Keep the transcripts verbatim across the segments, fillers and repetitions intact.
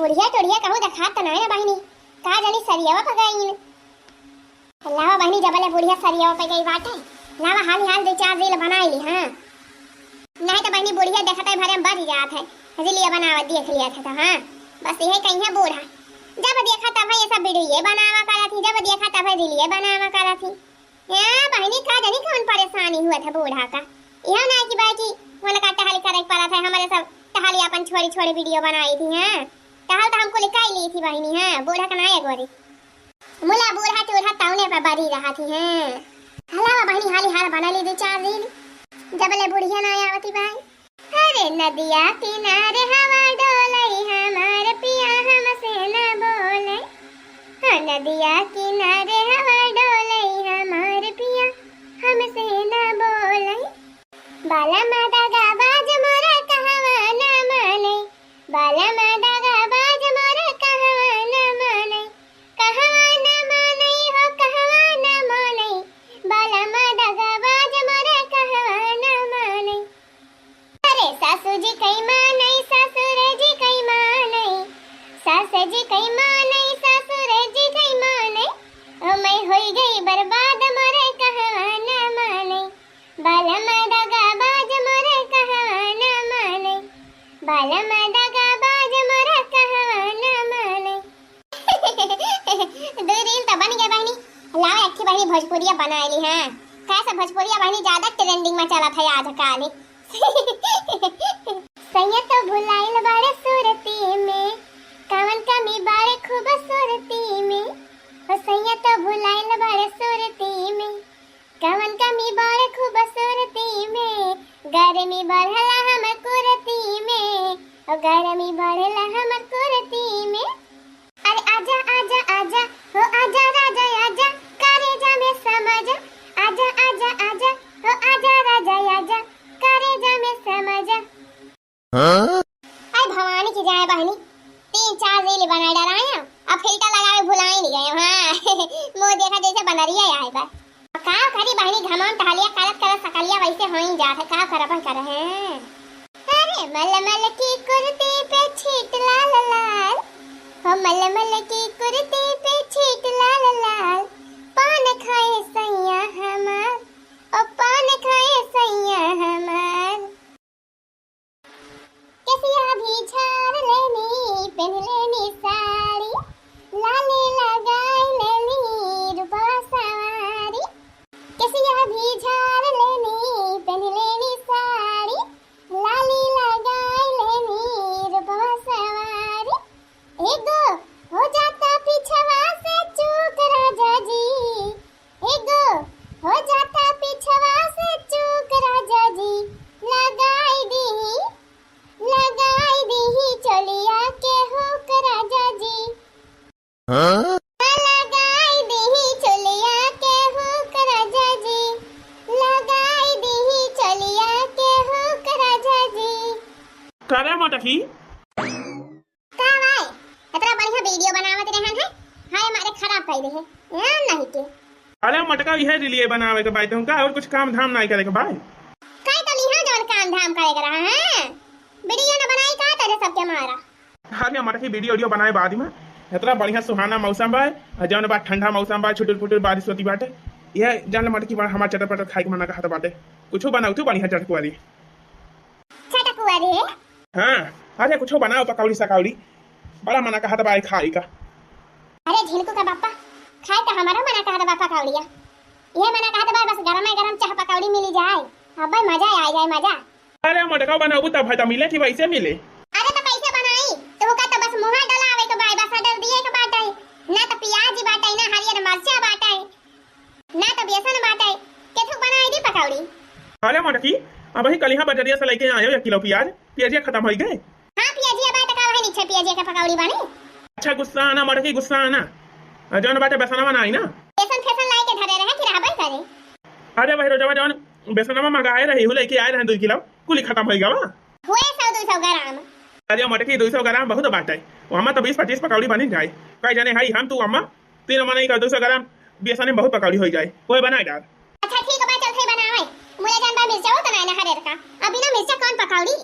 बुढ़िया टुढ़िया कहूँ देखात त नाहीं ना बहिनी, का जानी सरियवा प गइन। लावा बहिनी, जबले बुढ़िया सरियवा प गई बाटे, लावा हाली हाल दो चार reel बनाई ली, हाँ। नाहीं त बहिनी बुढ़िया देखते भरे में बरी जात है, रीलिया बनावा देख लिया था तो, हाँ। बस यही कहीं है बूढ़ा, जब देखा तब ये सब video ये बनावा करत ही, जब देखा तब रीलिया बनावा करत ही। ए बहिनी, का जानी कौन परेशानी हुआ था बूढ़ा का। यह ना कि भाई कि उनका टहल करे के पड़ा था, हमारे सब टहली अपन छोड़ी छोड़ी video बनाई थी, हैं? टहल तो हमको लिखाई ली थी बहिनी, हैं? बूढ़ा का ना एक बारी। मुला बूढ़ा टूढ़ा तौने पर बरी रहा थी, हैं? हलावा बहिनी, हाली हाल बना ली दो चार reel, जबले बुढ़िया ना आवती भाई। अरे नदिया किनारे हवा डोलई, हमार पिया हमसे न बोलई। हाँ, नदिया किनारे हवा डोलई, हमार पिया हमसे न बोलई। बालम दगाबाज मोरा कहवा न मानई, बालम दगाबाज मोरा कहवा न मानई, कहवा न मानई हो कहवा न मानई, बालम दगाबाज मोरा कहवा न मानई। अरे सासू जी कई मानई, ससुर जी कई मानई, सास जी कई मानई, ससुर जी कई मानई। ओ मैं होई गई बर्बाद मोरे कहवा न मानई। बालम दगाबाज मोरे कहवा न मानई। बालम दगाबाज मोरे कहवा न मानई। दो reel तो बन गए बहिनी। लाओ एक ठे बहिनी भोजपुरिया बनाए ली, हाँ। कैसे भोजपुरिया बहिनी ज्यादा trending में चलत है आजकल। सैया तो भुलाइल बाड़े सुरती में, कवन कमी बाड़े खूबसूरती में। ओ सैया तो भुलाइल बाड़े सुरती में, कवन कमी बाड़े खूबसूरती में। गर्मी बढ़ला हमर कुरती में, ओ गर्मी बढ़ला हमर कुरती में। अरे आजा, आजा, आजा, हो आजा राजा आजा, करेजा में समा जा। आजा, आजा, आजा, हो आजा राजा आजा, करेजा में समा जा। हाँ? अरे भवानी की जाए बहिनी, तीन चार reel बनाए डराए हैं, अब filter लगावे भुलाए नहीं गए, हाँ। मुँह देखा जैसे बनरिया आए बा। का करी बहिनी, घमाम टहलिया करत करत सकलिया वैसे हो ही जात है, का करबन कर है। अरे मलमल की कुर्ती पे छींट लाल लाल, हो मलमल की कुर्ती पे छींट लाल लाल, पान खाए सैया हमार, ओ पान खाए सैया हमार। केसिया भी झार लेनी, पेन्ह लेनी साड़ी, लाली लगाई लेनी रूपवा सवारी। केसिया भी झार लेनी, पेन्ह लेनी साड़ी, लाली लगाई लेनी रूपवा सवारी। एगो हो जाता पिछवा से चूक राजा जी, एगो हो जाता पिछवा से चूक राजा जी, लगाई दीही, लगाई दीही चोलिया के हुक राजा जी। हाँ? लगाई दीही चोलिया के हुक राजा जी, लगाई दीही चोलिया के हुक राजा जी। करे मटकी? का भाई, इतना बढ़िया video बनावत रहन है, हाय मारे खराब कर दे है, ए नहीं के। अरे मटका, इहे रीलिये बनावे के बाय, तुमका और कुछ काम धाम नहीं करे के बाय। कई तो लिहा जवन काम धाम करे के रहा है, video न बनाई का तेरे सबके मारा। अरे मटकी, video video बनाए बाद में, इतना बढ़िया सुहाना मौसम बाय, और जवन बा ठंडा मौसम बाय, छुटुर फुटुर बारिश होती बाटे, यह जान मटकी बड़ा हमार चटर पटर खाए के मना कहत बाटे, कुछ बनाओ तू बढ़िया चटकुआ दी। चटकुआ रे? हाँ, अरे कुछो बनाओ, पकौड़ी सकौड़ी, बड़ा मना कहत बा खाए का। अरे झिलकू का बापा, खाए का हमारा मना कहत बा पकौड़िया, ये मना कहत बा बस गरमे गरम चाह पकौड़ी मिली जाए, अबे मजा आ जाए मजा। अरे मोटका बनाबू तब है तो मिले कि वैसे मिले? अरे तो कैसे बनाई? तुमका तो बस मुँह डलावे के बाय, बस order दिए के बाटे, ना तो प्याज बाटे, ना हरियर मरचा बाटे। ना तो बेसन बाटे, केथुक बनाई दी पकौड़ी। अरे मोटकी, अबही कलिहा बजरिया से लेके आयो एक किलो प्याज, प्याजिया खतम होई गए। हाँ, प्याजिया बाटे का वही नीचे प्याजिया के पकौड़ी बनी। अच्छा गुस्सा आना मोटकी, गुस्सा आना। आ, जौन बाटे बेसनवा ना आई ना। बेसन फेसन लाई के धरे रहे कि रहबे करे। अरे वही रोजवा जौन बेसनवा मंगाए रही हूँ, लेके आए रहे दो किलो, कुली खतम होई गवा। हुए सौ दो सौ ग्राम। अरे मोटकी, दो सौ ग्राम बहुत बाटे, वो हमा तो बीस पच्चीस पकौड़ी बनी जाए। कई जने हई हम तू अम्मा, तीन मनई का दो सौ ग्राम बेसन में बहुत पकौड़ी होई जाए, कोई बनाए डाल। अच्छा ठीक बा, चल थे बनावे। मुला जान बा मिर्चा हो तो ना हरेर का, अब बिना मिर्चा कौन पकौड़ी?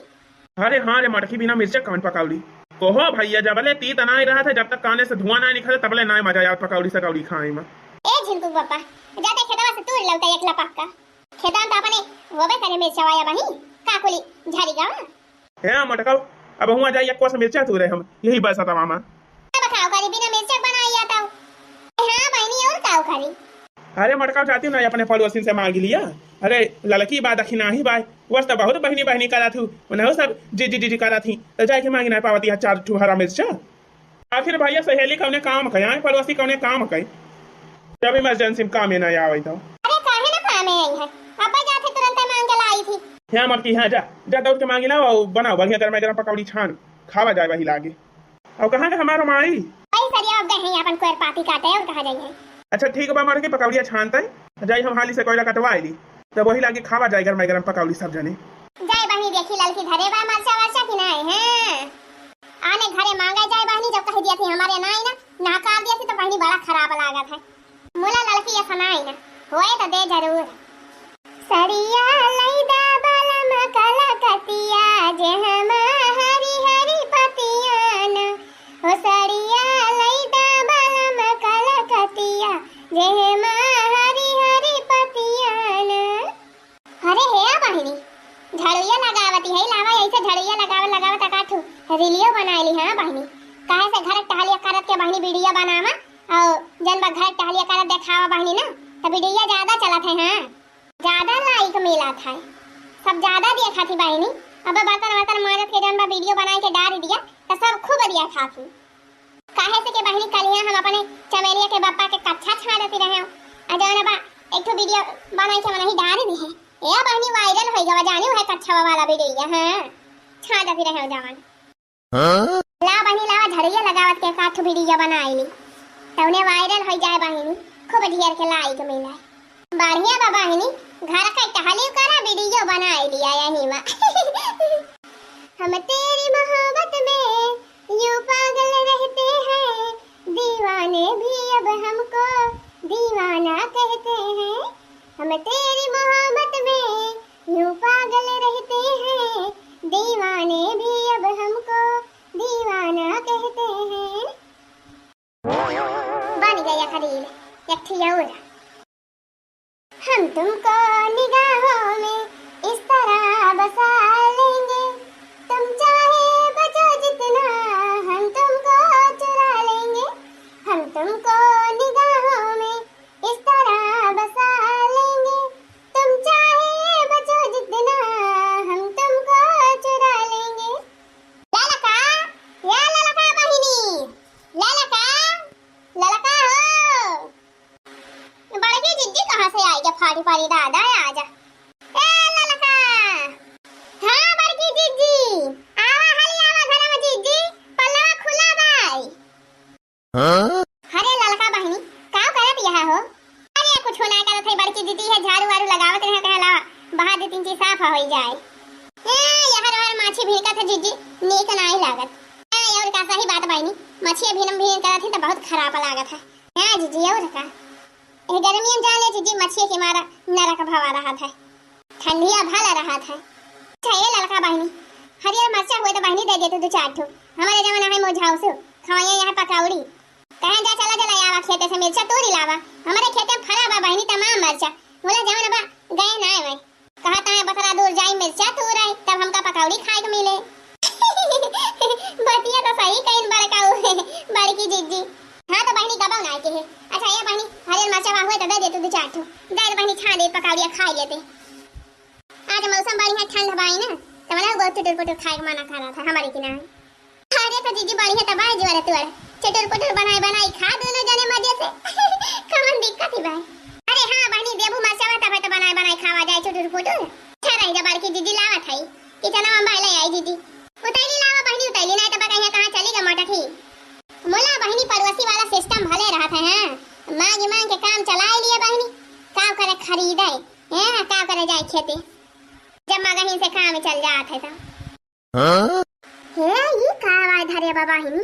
अरे हाँ रे मटकी, बिना मिर्चा कौन पकौड़ी? कहो भइया, जबले तीत नाई रहत है, जब तक काने से धुआं नाई निकले, तबले नाई मजा आवत पकौड़ी सकौड़ी खाए में। ए झिनकू बापा, जाते खेतवा से तूर लौटे एक लपक का। खेतवा में तो अपने होबे करे मिर्चवा या बही, का कुली झरी गवा। हे मोटकऊ, अब हुआं जाई एक कोस मिर्चा तूरे हम, यही बस हतवा में। अब खाओ करी बिना मिर्चा बनाई आता। हाँ बहिनी, और काउ करी? अरे मोटकऊ, जाती ना अपने पड़ोसिन से मांग लिया। अरे ललकी बा, दखिनाही बा, वस तो बहुत बहिनी बहिनी करत हूँ, उन्हें सब जी जी जी जी करत ही, तो जाए के मांगी ना पावती है चार ठो हरा मिर्चा। आखिर भइया सहेली कौने काम के, आए पड़ोसी कौने काम के, जब इमरजेंसी में कामे ना आवे तो। अरे काहे ना कामे आई है, अब्बा जाते तुरंत मांग के लाई थी। हाँ मोटकी, हाँ जा, जा दौड़ के मांगी लाओ, बनाओ बढ़िया गरम गरम पकौड़ी छान, खावा जाए वही लागे। और कहाँ के हमार माई? भाई सरिया अब गए हैं अपन कोयर पाती काटे और कहाँ जाइए। अच्छा ठीक बा मोटकी, पकौड़िया छानते जाई हम हाली से कोयला कटवा आइली, तब वही लागे खावा जाए गरम गरम पकौड़ी सब जने। जाए बहिनी देखी ललकी धरे बा मरचा वरचा कि नाई है। आने घरे मांगे जाए बहिनी, जब कह दिया थी हमारे नाई ना, नकार दिया थी तो बहिनी बड़ा खराब लागत है। मुला ललकी ये सुनाई ना, होए तो दे जरूर। सड़िया लैदा बलम कलकतिया, जे हम हरी हरी पतियान। हो सड़िया लैदा बलम कलकतिया, जे हम हरी हरी पतियान। अरे हे बहिनी, झड़ुइया लगावती है, लावा ऐसे झड़ुइया लगावत लगावत एकाठू रीलियो बनाई ली। हाँ बहिनी, काहे से घर टहलिया करत के बहिनी वीडियो बनावा, और जन बा घर टहलिया करत देखावा बहिनी ना, तो वीडियो ज्यादा चलत है। हाँ, ज्यादा like मिलत है, सब ज्यादा देखा थी बहिनी। अब बर्तन वर्तन माजत के जन बा वीडियो बनाई के डाल दिया, तो सब खूब देखा थी। काहे से के बहिनी, कलिया हम अपने चमेलिया के बप्पा के कच्छा छाँटती रहे, आ जौन बा एक ठो वीडियो बनाई के मनही डाल दी है। ए बहिनी, वायरल होई गवा, जानी है कच्छा वाला वीडियो, हाँ, छाँटती रहे जवन। हाँ? ला बहिनी, लावा झड़िया लगावत के एकाठो वीडियो बनाई ली, तौने वायरल होई जाए बहिनी, खूब ढेर के like मिले। बढ़िया बा बहिनी, घर के टहली करा, वीडियो बनाई लिया यही में। हम तेरी मोहब्बत में यूं पागल रहते हैं, दीवाने भी अब हमको दीवाना कहते हैं। हम तेरी मोहब्बत में यूं पागल रहते हैं, दीवाने भी अब हमको दीवाना कहते हैं। बन गया खलील, एक ठिया और। हम तुमको निगाहों में इस तरह बसा लेंगे, तुम चाहे बचो जितना, हम तुमको चुरा लेंगे। हम तुमको निगाहों में इस तरह बसा लेंगे, तुम चाहे बचो जितना, हम तुमको चुरा लेंगे। ललका, या ललका बहिनी, ललका, ललका हो। बड़की जिज्जी कहाँ से आई गे फाड़ी फाड़ी दादा, आजा। ए ललका। हाँ बड़की जिज्जी, आवा हाली आवा घर में जिज्जी, पल्लवा खुला बाई। हाँ? अरे ललका बहिनी, का करत यहा हो? अरे कुछ ना करत है बड़की जिज्जी, है झाड़ू वाड़ू लगावत रहे, कहे लावा बहा दे, तीन चीज साफ होई जाए। ए, यहर वहर माछी भिनकत है जिज्जी, नीक नाई लागत। ए, और का सही बात बहिनी, मछिया भिनम भिन करत है तो बहुत खराब लागत है। हाँ जिज्जी, और का? ए गर्मियन जान ले जिज्जी, मछिया के मारा नरक भवा रहत है, ठंडिया भला रहत है। अच्छा ए ललका बहिनी, हरियर मरचा हुए तो बहिनी दे देते दो चार ठो, हमारे जमाना है मोझाउसु, खवाइए यहाँ पकौड़ी। कहें जा चला चला आवा खेते से मिर्चा तोड़ी लावा, हमारे खेते में फरा बा बहिनी तमाम मरचा, बोला जवन बा गए ना आवे। कहा ताए बतरा दूर जाई मिर्चा तोड़े, तब हमका पकौड़ी खाए के मिले। बतिया तो सही कहिन बड़काऊ, बड़की जिज्जी। हाँ तो बहिनी गबौ ना के है। अच्छा ये बहिनी, हरियर मरचा हुए तो दे दे तू दो चार ठो। दे दे बहिनी, छान दे पकौड़िया खाई लेते। आज मौसम बढ़िया ठंड बाई ना, तो मना बहुत टुटुर पुटुर खाए के मना कर रहा था हमारे की ना। अरे तो जिज्जी बढ़िया तो बाय जोर तोर, चटुर पुटुर बनाई बनाई खा दोनों जने मजे से। कमन दिक्कत ही बाय। अरे हाँ बहिनी, देबू मरचावा तब तो बनाई बनाई खावा जाए चटुर पुटुर। अच्छा रह जा बड़की जिज्जी, लावत है किचनवा में ले आई जिज्जी। उतैली लावा बहिनी उतैली, नहीं तो बकैया कहाँ चली गा मटकी। मोला बहिनी पड़ोसी वाला सिस्टम भले रहत है, हाँ मांग मांग के काम चलाए लिए बहिनी। का करे खरीदे, हैं का करे जाए खेते, जब मगही से काम चल जात है तो। हाँ? हे, ई का आवाज धरे बा बहिनी?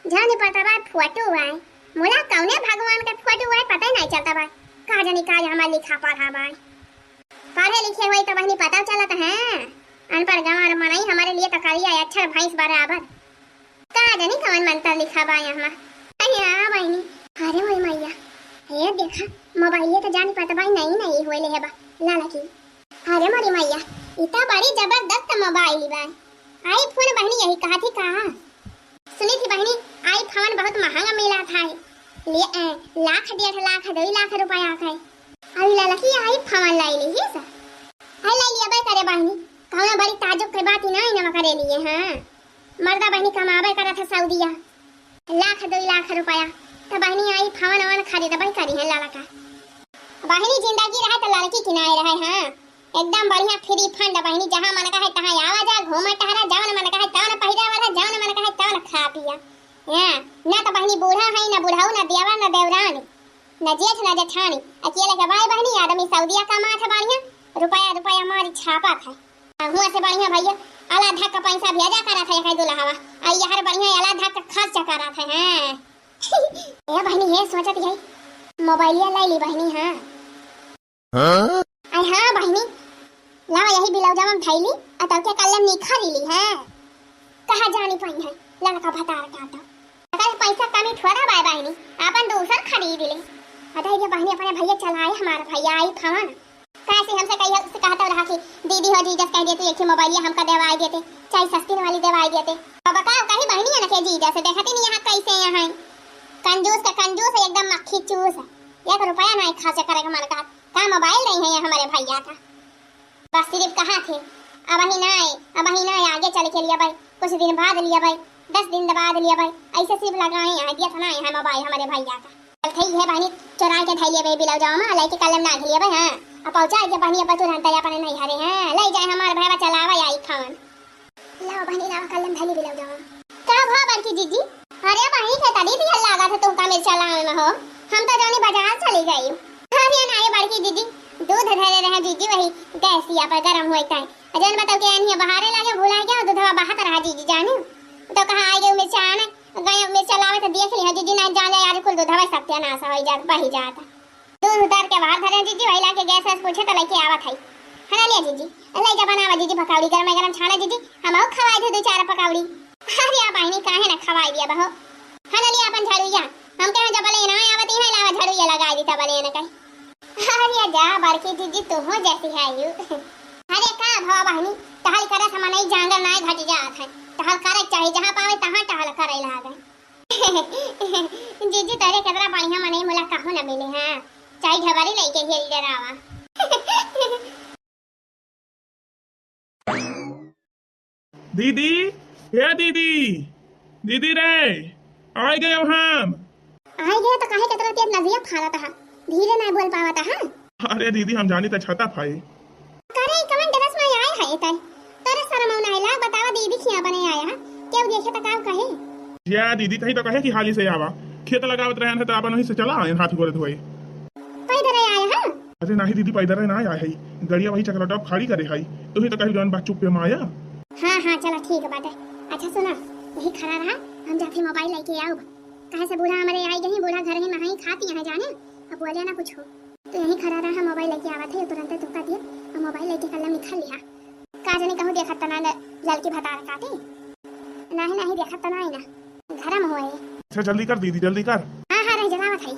जाने पता बा फोटो आए। मोला कौने भगवान के फोटो आए, पता ही नहीं चलता बा। का जानी का हमार लिखा पढ़ा बा। पढ़े लिखे होई तो बहिनी पता चलत है। अनपढ़ गंवार मनई हमारे लिए तो करिया अक्षर भैंस बराबर। लिखा बा यहाँ। अरे हाँ बहिनी, अरे मोरी मैया, हे देखा, मोबाइल तो जानी पता बा, नई नई होए ले है बा, लाला की। अरे मोरी मैया, ई तो बड़ी जबरदस्त मोबाइल बा। iPhone बहिनी यही कहा थी कहा? सुनी थी बहिनी, iPhone बहुत महंगा मिला था, ले, ए, लाख डेढ़ लाख दुई लाख रुपया का है। अभी लाला की iPhone लाई ली ही सा। आई लाई लिया बे करे बहिनी, कौनो बड़ी ताजुब के बात ही ना, इनवा करे लिए, हाँ। मर्दा बहिनी कमाबे करत है सऊदिया, लाख दुई लाख रुपया, त बहिनी iPhone वन खरीदबे करी है लड़का। बहिनी जिंदगी रहे त लड़की किनाए रहे, हाँ, एकदम बढ़िया free fund बहिनी, जहाँ मन कहे तहाँ आवा जा, घूमा टहरा, जौन मन कहे तौन पहिरा वाला, जौन मन कहे तौन खा पिया। हाँ, ना त बहिनी बूढ़ा है, ना बुढ़ऊ, ना देवर, ना देवरानी, ना जेठ, ना जेठानी, अकेले के बाई बहिनी, आदमी सऊदिया कमात है बढ़िया, रुपया रुपया मारी छापत है। हुआ से बढ़िया भैया, अला धक का पैसा भेजा करत है, कह दुल्हवा। आ यार बढ़िया अला धक का खर्च करत है, हैं? ए बहिनी, हे सोचत है, मोबाइलिया लाई ली बहिनी, हाँ। हाँ? आई हाँ बहिनी, लावा यही ब्लाउजवा में धैली, आ तब के कल्ले में निखरी ली, हैं? कहाँ जानी पाई है, लड़का भतार का तो। अगर पैसा कमी थोड़ा बाय बहिनी, आपन दूसर खरीद ले। अदा ये बहिनी अपने भैया चलाए, हमार भैया iPhone। कैसे हमसे कही, से कहता रहा कि दीदी हो जीजा से कह देते, एक ही मोबाइलिया हमका देवाई देते, चाहे सस्ती वाली देवाई देते। अब का कही बहिनी है ना के जीजा से, देखती नहीं यहाँ कैसे यहाँ है। कंजूस का कंजूस है, एकदम मक्खी चूस है। एक रुपया नहीं खर्च करे के मन का, का मोबाइल नहीं है ये हमारे भैया का। बस सिर्फ कहा थे, अब ही ना आए, अब ही ना आए, आगे चल के लिया भाई, कुछ दिन बाद लिया भाई, दस दिन बाद लिया भाई, ऐसे सिर्फ लगाए हैं, दिया था ना है मोबाइल हमारे भैया का। चल ठीक है बहिनी, चुरा के धैले बे ब्लाउजवा में, लइके कलम ना घिलिया बे, हाँ। अब पहुँचा के बहिनी अब तुरंत अपने नहीं हरे, हाँ, ले जाए हमारे भैया चलावा iPhone। लाओ बहिनी, लाओ, कलम धैली बिलाउजवा। का भा बड़की जीजी? अरे बहिनी, के तड़ी दिया लागा था तुमका मिर्चा लावे में हो। हम तो जानी बाजार चली गई। अरे ना, ये बड़की जीजी, दूध धरे रहे जीजी, वही गैसिया पर गरम हुए ताई। अजन बताओ के आनी है, बहारे लागे, भुला गया, दूधवा बहात रहा जीजी, जानी। तो कहा आई गई मिर्चा आने, गए मिर्चा लावे तो देख लिया जीजी, ना जाने आज कुल दूधवा सत्यानाश हो जात, बही जाता। दूध उतार के बाहर धरे जीजी, वही लाके गैस वैस पूछे तो लेके आवत है। है ना, लिया जीजी, ले जा बनावा जीजी पकौड़ी, गरम गरम छाना जीजी, हम आऊ खवाई दे दो चार पकौड़ी। अरे आ बहिनी, काहे ना खवाई दिया बहो। है ना, लिया अपन झाड़ुइया, हम कहे जब ले ना आवती है, लावा झाड़ुइया लगाई दी तब ले ना कहीं। अरे जा बड़की जीजी, तू हो जैसी है यू। अरे का भवा बहिनी, टहल करे से मनई जांगर नाय घट जात है, टहल करे के चाही, जहाँ पावे तहाँ टहल करे लागे। जीजी, तोरे केतना बढ़िया मनई मोला कहूँ न मिले, हाँ। चाहे ढबरी लइके घेरी डरावा। दीदी, हे दीदी, दीदी रे, आइ गयो हम। आइ गयो तो काहे केतना तेज नदिया फालत हा, धीरे ना बोल पावत हा। अरे दीदी, हम जानी त छता फाई। करे, ई कवन ड्रेस में आए है तै? तोरे शरम ना आइला? बतावा, दीदी खिया बने आया है, केहू देखे त का कहे? या दीदी, तही तो कहे कि हाली से आवा, खेत लगावत रहन है तो अपन वहीं से चला आए हाथ गोड़ धोए। पैदल आया है? अरे नाही दीदी, पैदल ना आया है, गड़िया वही चकला टॉप खड़ी करे है, तू ही तो कही जौन बात चुप पे माया। हाँ हाँ, चला ठीक बाटे। अच्छा सुना, यही खड़ा रहा, हम जाते मोबाइल लेके आउब। काहे से बूढ़ा हमारे आई गई, बूढ़ा घर ही में ही खाती है जाने, अब बोले ना कुछ हो। तो यहीं खड़ा रहा, मोबाइल लेके आवत है, तुरंते धोखा दिया और मोबाइल लेके कलम निकाल लिया। का जाने कहूँ देखत तना न-, ललकी भतार काटे। नाही, नाही देखत तना है ना, घर में होए। अच्छा जल्दी कर दीदी, जल्दी कर। हाँ, हाँ, रह जलावत है।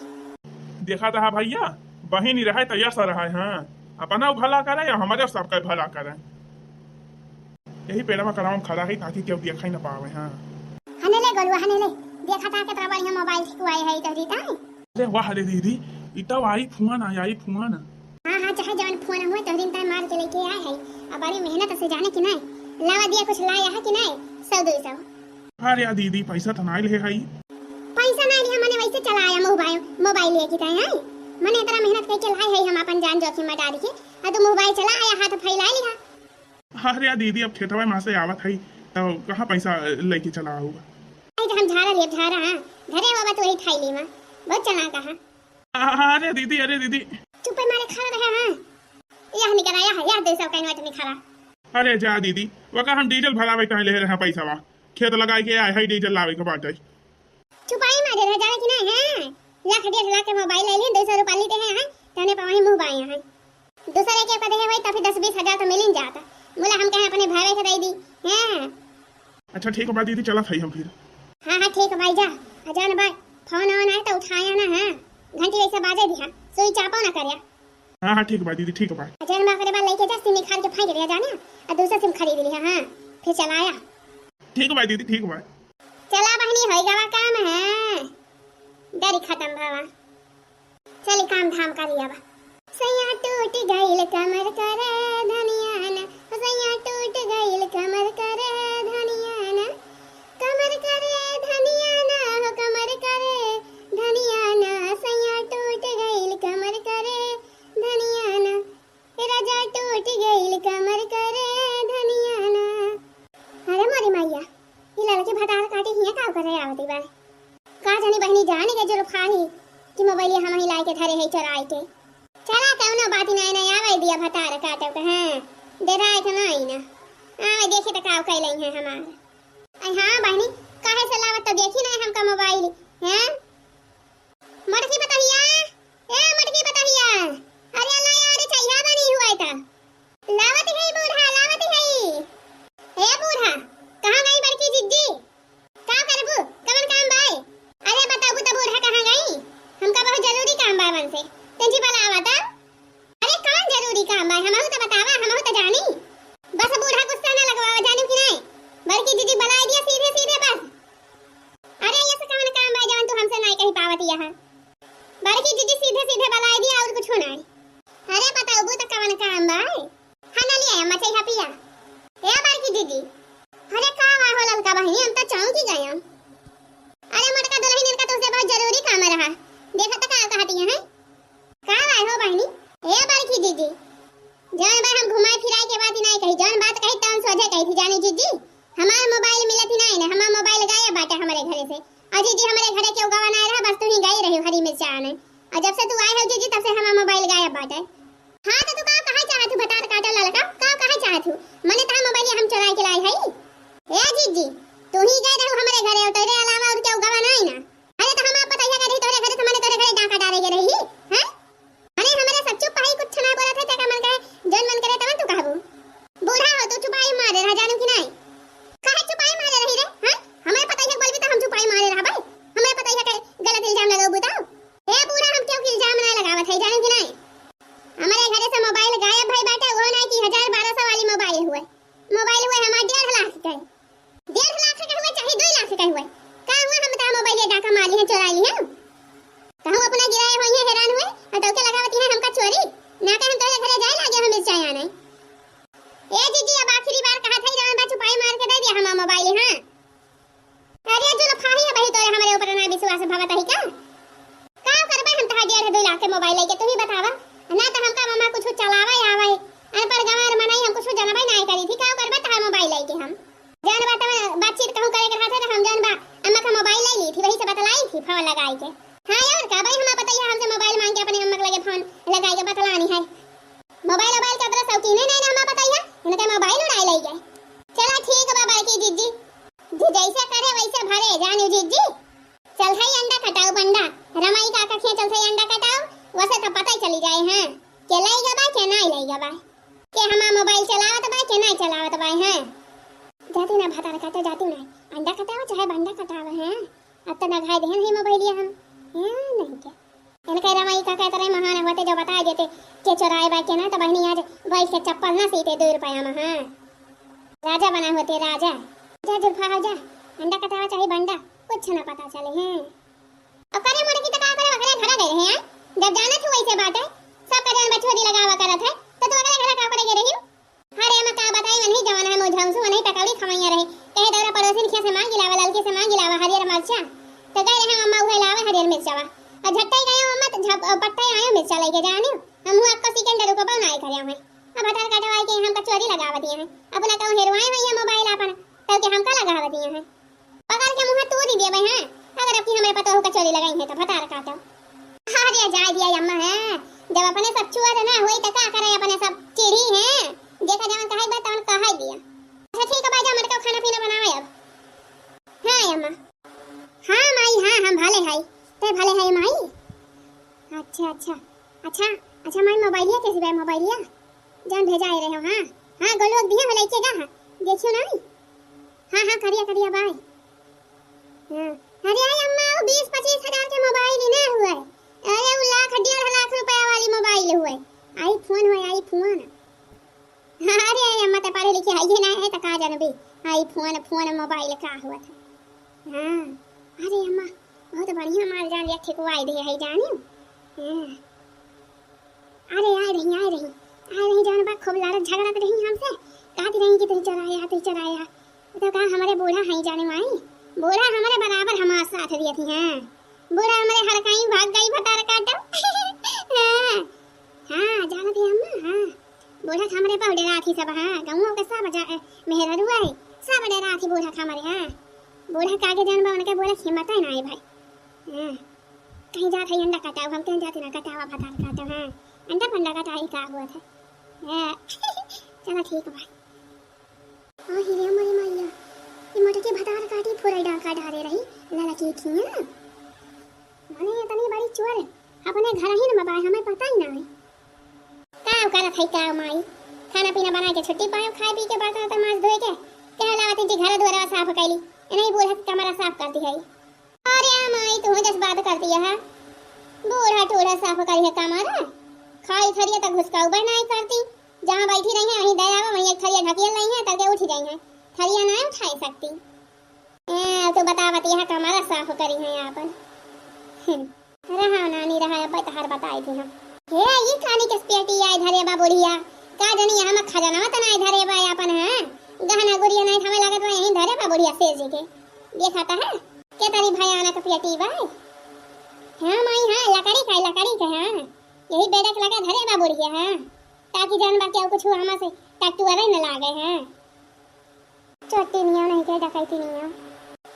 देखा था भैया, बहिनी रहे तो यस रहे, हाँ, अपना भला करे या हमारे सबका भला करे। यही पेड़वा कड़वा में खड़ा है ताकि केहू देखे न पावे, हाँ। हने ले गोलुआ, हने ले, देखा था कितना बढ़िया मोबाइल ठिकवाए है इधर ही ताई। अरे वाह रे दीदी, ई तो iPhone आ, iPhone। हाँ, हाँ, चाहे जवन फोन हुए, तोहरिन ताई मार के लेके आए है। अब बड़ी मेहनत से जाने कि नहीं, लावा दिया कुछ लाया है कि नहीं, सौ दो सौ। अरे यार दीदी, पैसा तो नाई ले है। पैसा नाई लिया, मने वैसे चलाया मोबाइल, मोबाइल लेके ताई है। मने इतना मेहनत करके लाए है हम अपन जान जोखिम में डाल के, और तू मोबाइल चला आया, हाथ फैला लिया। अरे यार दीदी, अब खेतवा में से आवत है, तो कहाँ पैसा लेके चला आऊँगा? आई तो हम झाड़ा लेब, झाड़ा, हाँ। घरे बाबा तू वही खाई ली माँ, बहुत चला कहा। अरे दीदी, अरे दीदी। चुप्पे मारे खड़ा रहे, हाँ। यह निकल आया है, यह दो सौ का नोट निकला। अरे जा दीदी, वका हम डीजल भरावे कहे ले रहे पैसा वा। खेत लगाए के आए है, डीजल लावे के बाटे। चुपाई मारे रह जावे कि ना है? लाख डेढ़ लाख के मोबाइल ले लें, दो सौ रुपया लेते हैं, हैं? तने पवाही मुँह बाए हैं। दूसरे के पदे है वही, तभी दस बीस हजार तो मिल ही जाता। बोला हम कहें अपने भावे के दे दी, हैं? अच्छा ठीक बा दीदी, चलत है हम फिर। हाँ, हाँ, ठीक बाय, जा। आ जान बाय, फोन ऑन आए तो उठाया ना, हाँ। घंटी वैसे बाजे दिहा, सुई चापो ना करे। हाँ, हाँ, ठीक बाय दीदी, ठीक बाय। आ जान बाय, ओकरे बाद लेके जा, सिम निकाल के फेंक दिया जाने, आ दूसरा सिम खरीद लिहा, हाँ, फिर चलाया। ठीक बाय दीदी, ठीक बाय। चला बहिनी, होई गवा काम है, डरी खत्म भवा। चली काम धाम करी अब। सैया टूट गइल कमर करे धनिया ना, सैया टूट गइल कमर करे धनिया ना, कमर करे धनिया ना, हो कमर करे धनिया ना, सैया टूट गइल कमर करे धनिया ना, राजा टूट गइल कमर करे धनिया ना। अरे मोरी मैया, ई ललकी भतार काटी हियाँ का करे आवती बा? का जानी बहिनी जाने के जुल्फा ही कि मोबाइलिया हमही लाइ के धरे है चोराइ के। चला कउनो बात नाहीं, नाहीं आवे दिया भतार काटे के, हाँ, डेराए के नाहीं ना। आवे देखी त का कइले हैं हमार। अरे हाँ बहिनी, काहे से लावत तो देखी नाहीं हमका मोबाइल, हैं? मोटकी पतोहिया, ए मोटकी पतोहिया, अरे ला यार, चहिया बनी हुआ था। लावत है बूढ़ा, लावत है। ए बूढ़ा, कहाँ गई बड़की जिज्जी? का करबू? कवन काम बाय? अरे बताबू त बूढ़ा कहाँ गई? हमका बहुत जरूरी काम बा मन से। तेंजी बलावा त। अरे कवन जरूरी काम बाय? हमहू त बतावा, हमहू त जानी। बस बूढ़ा गुस्सा न लगवावा, जानी कि नहीं? बड़की जिज्जी बलाइ दिया सीधे सीधे बस। अरे, ये से कवन काम बा जवन तू हमसे नाई कही पावत यहाँ? बड़की जिज्जी सीधे सीधे बलाइ दिया और कुछ नाई। अरे, बताबू त कवन काम बा? हाँ, ना लिया, मचई हा पिया। ए बड़की जिज्जी। अरे, का बा हो ललका बहिनी, हम त चौंकी गए हम। अरे, मोटका दुलहिन इनका तुमसे बहुत जरूरी काम रहा। देखा त का कहती हैं? का बाय हो बहिनी? ए बड़की जिज्जी, जौन बाय हम घुमाए फिराए के बात ही नाई कही, जौन बात कही तौन सोझे कही थी, जानी जिज्जी, हमार मोबाइल मिलत ही नाई ना, हमार मोबाइल गायब बाटे हमरे घरे से। और जिज्जी हमरे घरे केहू गवा नाई रहा, बस तू ही गई रही हरी मिर्चा आने। और जब से तू आए हो जिज्जी, तब से हमार मोबाइल गायब बाटे। हाँ तो तू का कहे चाहत हूँ भतार काटा ललका, का कहे चाहत हूँ? मने तहार मोबाइल हम चुराए के लाए हई? ए जिज्जी, तू ही गए रहू हमरे घरे, और तेरे अलावा और केहू गवा नाई ना। अरे तो हम आप बताइए का रही तोरे घरे, तो मने तोरे घरे डाका डारे के रही, हैं? अरे हमरे सब चुप है, कुछ ना बोलत है, तेका मन करे, जौन मन करे तवन तू कहबू। बूढ़ा हो तू चुपाई मारे रहा, जानू कि नाई? काहे चुपाई मारे रही रे, हैं? हमरे पतोहिया के बोलबी त हम चुपाई मारे रहा भाई। हमरे पतोहिया के गलत इल्जाम लगाबू त? ए बूढ़ा, हम केहू के इल्जाम ना लगावत है, जानू कि नाई? हमरे घरे से मोबाइल गायब भई बाटे, वो नाई कि हजार बारह सौ वाली मोबाइल हुए। मोबाइल हुए हमार डेढ़ लाख के। डेढ़ लाख के हुए चाहे दुई लाख के हुए, का हुआ हम तहार मोबाइल डाका मार ली है, चुराइ ली है? कहूँ अपना गिराए होई है, हैरान हुए, और तोके लगावती है हमका चोरी? ना कहे हम तोरे घरे जाए लागे हम इस चाहे आने। ए जिज्जी, अब आखिरी बार कहा था, जवन बा चुपाई मार के दे दिया हमार मोबाइल, हाँ? अरे जुल्फाही है भाई, तोरे हमरे ऊपर ना विश्वास भवत है का? का करबे हम तहार डेढ़ दुई लाख के मोबाइल लेके, तू ही बतावा। ना तो हमका ममा कुछ चलावे आवे, अनपढ़ गंवार मनई हम कुछ जानबे नाई करी थी, का करबे तहार मोबाइल लेके हम? जौन बा तवन बातचीत कहूँ करे के रहत है तो हम जौन बा अम्मा का मोबाइल ले ली थी, वही से बतलाई थी फोन लगाई के। हाँ यार, का भाई हमार पतोहिया हमसे मोबाइल मांग के अपने अम्मा के लगे फोन लगाई के बतलानी है। मोबाइल वोबाइल के अतरा शौकीन है नहीं ना हमार पतोहिया, इनके मोबाइल उड़ाई ले गए। चला ठीक बा बड़की जिज्जी, जे जैसे करे वैसे भरे, जानी जिज्जी। चल थाई अंडा कटाऊ बंडा, रमाई काका खिया चल थाई अंडा कटाऊ, वैसे तो पता ही चली जाए हैं के ले गवा के नाई ले गवा, के हमार मोबाइल चलावत बा के नाई चलावत बा हैं। जाती ना भतार काटे, जाती ना अंडा कटावे चाहे बंडा कटावे हैं। अब तो नघाई देहन है मोबाइलिया हम, हैं नहीं के। इनके रमाई काका इतने महान होते जो बताए देते के चोराए बा के ना, तो बहिनी आज बैठ के चप्पल ना सीते दो रुपया में, हाँ। राजा बना होते राजा। जा जुल्फा हो जा, अंडा कटावा चाहे बंडा, कुछ ना पता चले हैं। अब करे मोटकी तो का करे, ओकरे घरा गए रहे हैं। जब जानत हो वैसे बात है, सब करे बछोदी लगावा करत है, तो तू ओकरे घरा का करे गए रही? अरे अम्मा का बताई, वनही जवन है मुझौसू, वनही पकौड़ी खवैया रहे। कहे दौरा पड़ोसिन खिया से मांग लावा, ललकी से मांग लावा हरियर मरचा। तो गए रहे अम्मा उहे लावे हरियर मिर्चवा। और झट्टे गए अम्मा तो झप-, पट्टे आयो मिर्चा लेके जानियो। हम हुआ आपको सिकंदर को बनाए करे हैं। अब भतार कटवाई के हमका चोरी लगावा दिए हैं। अपना कहूँ हेरवाए हुई है मोबाइल आपन, तब के हमका लगावा दिए हैं। पकड़ के मुँह तू नहीं देवे हैं, अगर अब की हमरे पतोह का चोरी लगाई है तो भतार काटो। अरे जाए दिया अम्मा है, जब अपने सब चोर ना होई तो का करे, अपने सब चिढ़ी हैं। देखा जवन कहे बा तवन कहे दिया। अच्छा ठीक है भाई, जा मटका खाना पीना बनावे अब। हाँ अम्मा। हाँ माई, हाँ हम भले हई, ते भले हई माई। अच्छा अच्छा। अच्छा अच्छा माई, मोबाइलिया कैसी बा मोबाइलिया? जौन भेजा आए रहे हो, हाँ हाँ गोलुआ दिया हो लेके गा, हाँ देखियो ना। हाँ हाँ करिया करिया बाय। हाँ। अरे अम्मा, वो बीस पच्चीस हजार के मोबाइल ही ना हुआ है। अरे वो लाख डेढ़ लाख रुपया वाली मोबाइल हुआ है। iPhone हुआ है, iPhone। अरे अम्मा, त पढ़े लिखे है ये ना है त का जानबे? iPhone, फोन, मोबाइल का हुआ था। हाँ। अरे अम्मा, बहुत बढ़िया माल जान लिया, ठेकवाई दे है जानी। हाँ। अरे आए रही, आए रही, आए रही, जान बा खूब लड़त झगड़त रही हमसे, कहत रही कि "तू चोराया, तू चोराया।" तो का हमरे बूढ़ा हैं जाने माई, बूढ़ा हमरे बराबर हमार साथ दिए थी। हाँ, बूढ़ा हमरे हड़काई भाग गई भतार काटो। हाँ, हाँ, जानत ही अम्मा, हाँ, बूढ़ा हमरे बहुत डरा थी सब, हाँ, गाँव के सब जा-, मेहररुआ है, सब डरा थी बूढ़ा हमरे, हाँ, बूढ़ा का आगे जान बा उनके बोले हिम्मत है ना है भाई। हाँ। कहीं जात है अंडा कटाओ, हम कहीं जाते ना कटावा भतार काटो, हाँ। अंडा पंडा कटाई का हुआ था। हाँ। चला ठीक बा। ओ हिरे मोरे मैया, ये मोटकी भतार काटी फुरई डाका डारे रही, ललकी खिया। मने इतनी बड़ी चोर, अपने घर ही न बाय, हमें पता ही ना है। का करत है का माई? खाना पीना बना के छुट्टी पायो, खाए पी के बर्तन वर्तन माज धोए के, कहे लावत है कि घर दुआरा साफ कैली, नहीं बूढ़ा के कमरा साफ करती है। अरे माई, तू जस बात करती है, बूढ़ा टूढ़ा साफ करी है कमरा, खाली थरिया तक घुसकाऊ बे नहीं करती, जहाँ बैठी रही है वहीं दे आवा, वहीं एक थरिया ढकियल रही है, तड़के उठ जाई है, थरिया नहीं उठाई सकती। ए, तू बतावत यह कमरा साफ करी है आपन। हम्म, रहा नानी रहा, अब तहार बताई थी हम। हे, ई खानी के पेटी आई धरे बा बुढ़िया, का जानी यहाँ में खजनवा त नाई धरे बा आपन, हाँ? गहना गुरिया नाई हमें लगत बा यहीं धरे बा बुढ़िया सेज के। देखा त है, के तारी भयानक पेटी बा। हाँ माई, हाँ, लकड़ी का, लकड़ी का, हाँ। यही बेडक लगा धरे बा बुढ़िया, हाँ। ताकि जान बा केहू कुछ हमा से टट्टुअरे न लागे, हाँ। चट्टिनिया नहीं के डकैतिनिया।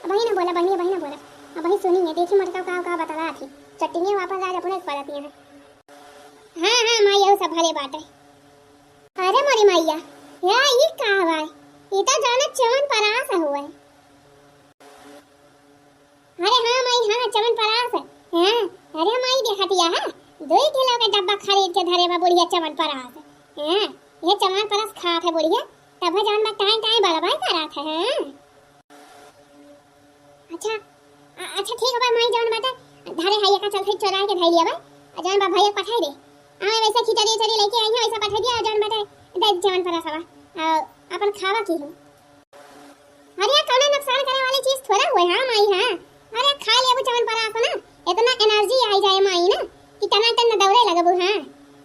अबही ना बोला बहिनी, अबही ना बोला। अबही सुनी है, देखी मोटका का, का बतला थी। चट्टिनिया वापस आज अपने पड़ती है। हाँ, हाँ, माई, यहू सब भले बाटे। अरे मोरी मैया, या ई का हवाय? ई तो जाने चवन परास हुए। अरे हाँ माई, हाँ, चवन परास। हाँ, अरे माई, देखतिया है, दुई किलो के डब्बा खरीद के धरे बा बुढ़िया चवन परास। हाँ, ये चवन परास खात है बुढ़िया, तब जान बा टाइम टाइम बड़बाई करत है। हाँ। अच्छा, अ-, अच्छा ठीक बा माई, जवन बाटे धरे है, एका चलते चोराए के धई लिया बा, आ जवन बा भैया पठाई दे। हाँ, वैसे खिचड़ी उचड़ी लेके आई है, वैसे पठाई दिया, जवन बाटे दे दे चवन परास बा, आ, अपन खावा की हूँ। अरे, कौनो नुकसान करे वाली चीज थोड़ा हुए, हाँ माई, हाँ। अरे, खा लेबू चवन परास ना, इतना एनर्जी आई जाए माई ना कि टनाटन दौड़े लगबू, हाँ।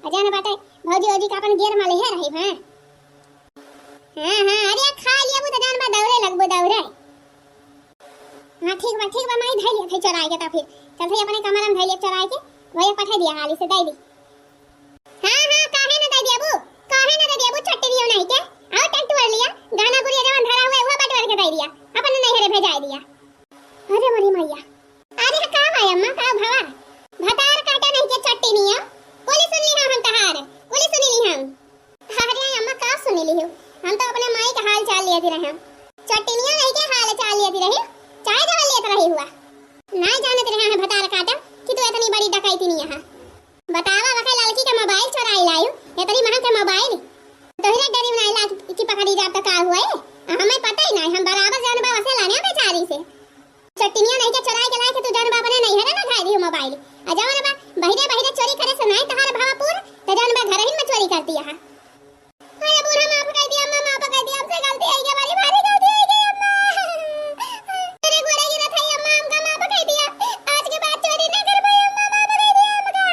आ जान बाटे, भौजी, भौजी का अपन गियर में लेहे रही, हाँ। हाँ, हाँ, अरे, खा लेबू त जान बा दौड़े लगबू, दौड़े। हाँ, ठीक बा, ठीक बा, माई, धई लिया थे चोराए के, त फिर चल थे अपने कमरा में धई लिया चोराए के, भैया पठाई दिया हाली से, दे दी। हाँ, हाँ, काहे न दे देबू? काहे न दे देबू? छुट्टी दियो नहीं के? आओ टट्टू और लिया, गहना गुरिया जवन धरा हुआ है, वो बटवर के दे दिया, अपन नैहरे भेजाए दिया। अरे मोरी मैया, अरे का भाई अम्मा, का भवा? भतार काटे नहीं के छुट्टी नियो? कोली सुन ली हम तहार, कोली सुनी ली हम। अरे अम्मा, का सुनी ली हो? हम तो अपने माई के हाल चाल लिया थी रहे हम। छुट्टी नियो नहीं के हाल चाल लिया थी रही, चाहे जवन लेत रही हुआ। नहीं जानत रहे हैं भतार काटा कि तू इतनी बड़ी डकैती नहीं है। बतावा, वका लड़की का मोबाइल चोराई लायू, इतनी महंग का मोबाइल। तोहरे डरी में आइला कि पकड़ी जाब त का हुआ है? हमें पता ही नहीं, हम बराबर जान बा वसे लाने बेचारी से। चट्टिनिया नहीं के चोराई के लाए के तू जान बा अपने नहीं है ना खाए दियो मोबाइल। आ जाओ ना बा, बहिरे बहिरे चोरी करे से नहीं तहार भावापुर, त जान बा घर ही में चोरी करती है। अरे बूढ़ा, माफ कर दिया अम्मा, माफ कर दिया, हमसे गलती हो गई, बड़ी भारी गलती हो गई अम्मा। तेरे गोरे गिरा था अम्मा, हमका माफ कर दिया। आज के बाद चोरी ना करबे अम्मा, माफ कर दिया हमका।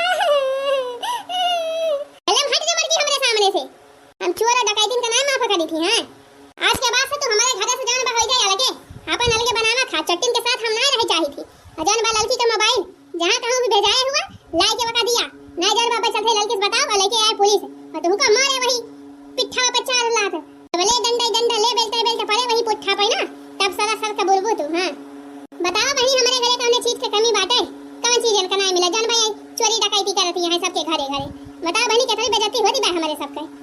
अल्लाह हट जा मर गई हमरे सामने से। हम चोर और डकैतिन का नाम माफ कर दी थी, हाँ? आज के बाद से तू हमारे घर से जान बा हो जाए अलगे, अपन अलगे बनावा खा, चट्टिन के साथ हम ना रह चाही थी। और जान बा लड़की का मोबाइल जहाँ कहूँ भी भेजाए हुआ, लाई के बका दिया। नहीं जान बा चलते लड़की से बताओ, और लेके आए पुलिस। और तुमको मारे वही पिट्ठा पे चार लात। अब ले डंडा, डंडा ले बेलते, बेलते पड़े वही पुट्ठा पे ना, तब सरासर का बोलबो तू, हाँ। बताओ बहनी, हमारे घरे कौने चीज के कमी बाटे? कौन चीज इनका नहीं मिला? जान भाई, चोरी डकैती करती है सबके घरे घरे। बताओ बहनी, कितनी बेइज्जती होती बा हमारे सबके।